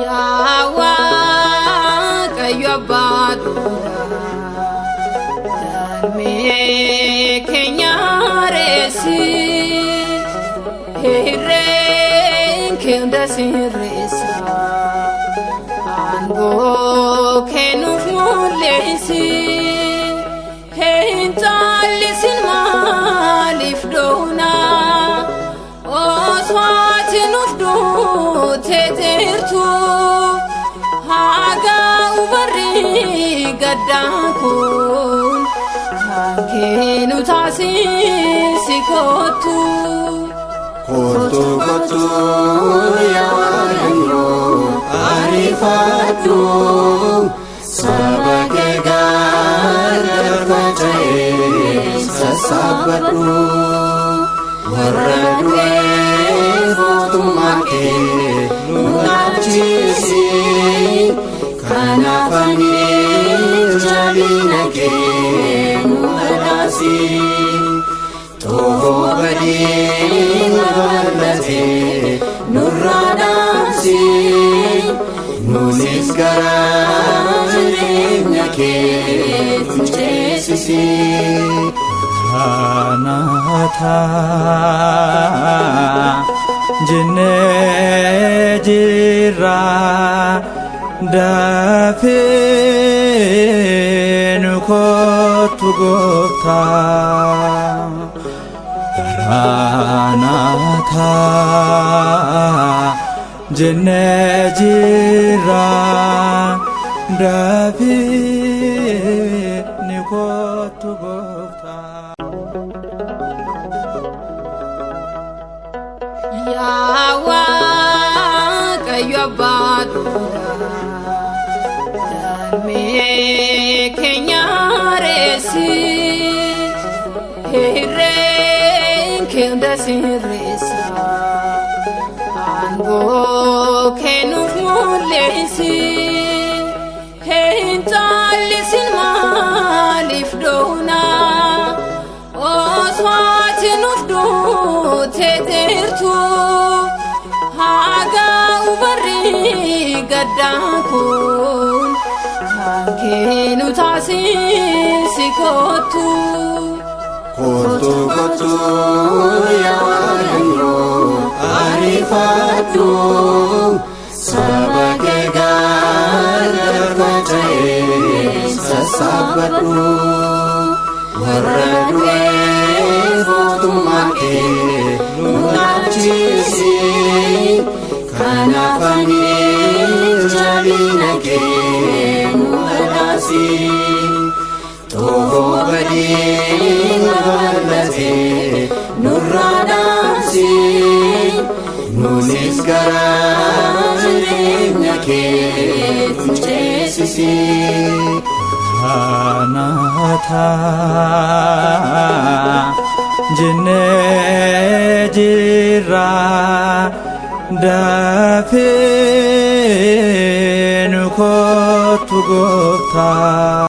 Yaa Waaqayyo abbaa dhugaa galmee keenya reessi hirreen kee hunda sirreessa aangoo kennuuf mul'isi hin caallisin maaliif doona osoo ati nuuf duutee jirtu haa barri gaddaa kun kan kennu taasisi kottu. Kottu, kottu, yaa Waaqayyo, ariifadhu, saba kee gargar faca'ee sassaabbadhu, warra du'eef mootummaa kee nu dhaalchisi, kanaaf ani jabina kee nu badhaasi. Xoofoo badii babal'atee nurraa dhaamsi, nunis gara jireenya kee ceesisi. Maranatha jennee jirra, dafee nu kottu gooftaa. Maranatha jennee jirra, dafee nu kottu gooftaa. Yaa Waaqayyo abbaa dhugaa galmee keenya reessi hirreen kee hunda sirreessa aangoo kennuuf mul'isi hin caallisin maaliif doona osoo ati nuuf duutee jirtu haa barri gaddaa kun kan kennu taasisi kottu. Kottu, kottu, yaa Waaqayyo, ariifadhu, saba kee gargar faca'ee sassaabbadhu, warra du'eef mootummaa kee nu dhaalchisi, kanaaf ani jabina kee nu badhaasi. Xoofoo badii babal'atee nurraa dhaamsi, nunis gara jireenya kee ceesisi. Maranatha jennee jirra, dafee nu kottu gooftaa.